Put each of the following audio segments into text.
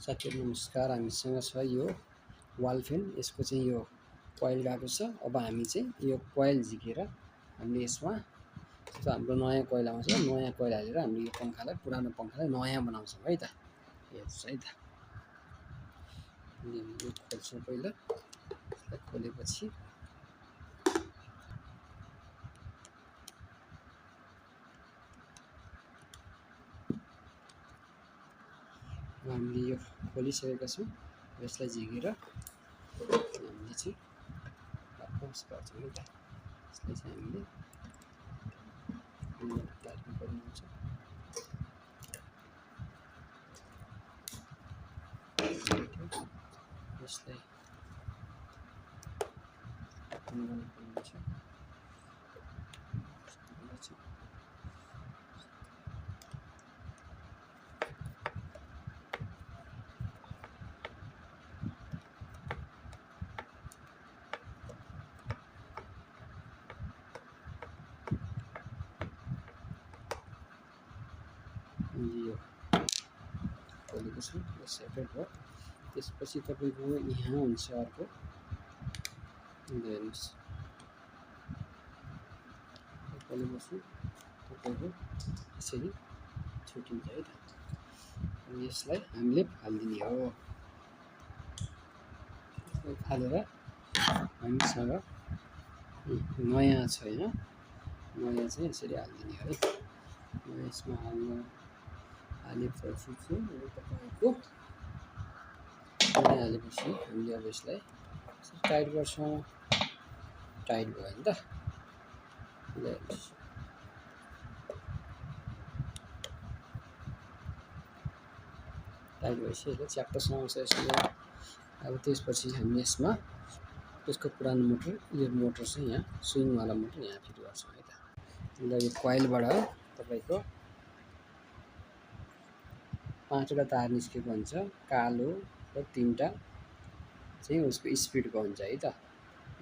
साथीहरु नमस्कार। हामीसँग छ यो वाल फ्यान। यसको चाहिँ यो कोइल गएको छ। अब हामी चाहिँ यो कोइल झिकेर हामीले यसमा जस्तो हाम्रो नयाँ कोइल आउँछ, नयाँ कोइल हालेर हामीले यो पंखालाई पुरानो पंखालाई नयाँ बनाउँछौँ है त। हेर्नुस् है त। यो खोल्छौँ पहिला। यसलाई खोलेपछि हामीले यो खोलिसकेका छौँ। यसलाई झिकेर हामीले चाहिँ वापस गर्छौँ है त। यसलाई चाहिँ हामीले लाग्नुपर्ने हुन्छ। यसलाई गर्नुपर्ने हुन्छ। यो खोलेको छु, यो सेपरेट भयो। त्यसपछि तपाईको यहाँ हुन्छ अर्को, हेर्नुस् खोलेपछि तपाईको यसरी छुटिन्छ है त। यसलाई हामीले फाल्दिने हो। यसलाई फालेर हामीसँग नयाँ छ हैन, नयाँ चाहिँ यसरी हाल्दिने हो है। यसमा हालेपछि चाहिँ तपाईको हालेपछि हामीले अब यसलाई टाइट गर्छौँ। टाइट भयो नि त। टाइट भएपछि यसले च्याप्टोसँग आउँछ यसले। अब त्यसपछि हामी यसमा त्यसको पुरानो मोटर, यो मोटर चाहिँ यहाँ स्विङवाला मोटर यहाँ फिट गर्छौँ है त। ल यो कोइलबाट तपाईको 5 वटा तार निस्केको हुन्छ, कालो र 3टा चाहिँ उसको स्पिडको हुन्छ है त।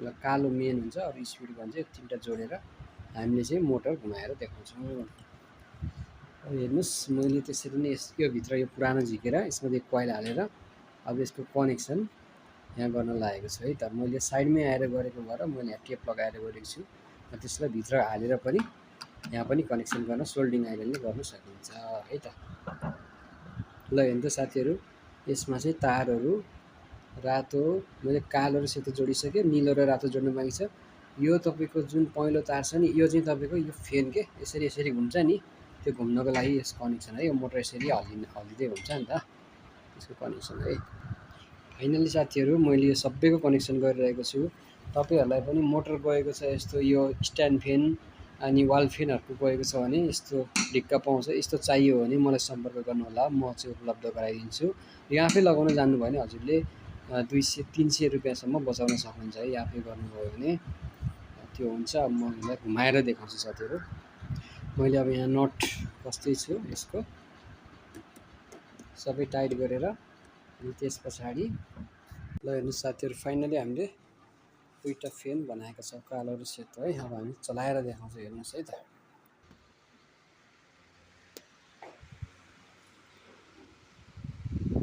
ल कालो मेन हुन्छ, अरु स्पिडको हुन्छ। यो 3टा जोडेर हामीले चाहिँ मोटर घुमाएर देखाउँछौँ। अब हेर्नुस् मैले त्यसरी नै यो भित्र यो पुरानो झिकेर यसमा चाहिँ कोइल हालेर अब यसको कनेक्सन यहाँ गर्न लागेको छु है त। मैले साइडमै आएर गरेको भएर मैले यहाँ टेप लगाएर गरेको छु। त्यसलाई भित्र हालेर पनि यहाँ पनि कनेक्सन गर्न सोल्डिङ आइरनले गर्न सकिन्छ है त। ल हेर्नु त साथीहरु, यसमा चाहिँ तारहरु रातो, मैले कालो र सेतो जोडिसकेँ, निलो र रातो जोड्न बाँकी छ। यो तपाईको जुन पहिलो तार छ नि, यो चाहिँ तपाईको यो फेन के यसरी यसरी घुम्छ नि, त्यो घुम्नको लागि यस कनेक्सन है। यो मोटर यसरी हल्लिँदै हुन्छ नि त, त्यसको कनेक्सन है। फाइनली साथीहरु, मैले यो सबैको कनेक्सन गरिरहेको छु। तपाईहरुलाई पनि मोटर गएको छ यस्तो यो स्ट्यान्ड फ्यान अनि वाल फ्यानहरुको गएको छ भने यस्तो ढिक्का पाउँछ, यस्तो चाहियो भने मलाई सम्पर्क गर्नु होला, म चाहिँ उपलब्ध गराइदिन्छु। यो आफै लगाउन जान्नु भयो भने हजुरले 200-300 रुपैयाँसम्म बचाउन सक्नुहुन्छ है आफै गर्नुभयो भने। त्यो हुन्छ। अब म यहाँलाई घुमाएर देखाउँछु साथीहरु। मैले अब यहाँ नट कस्दै छु यसको सबै टाइट गरेर। अनि त्यसपछाडी ल हेर्नुस् साथीहरु, फाइनली हामीले दुईटा फ्यान बनाएको छ, कालो र सेतो है। अब हामी चलाएर देखाउँछु, हेर्नुस् है त।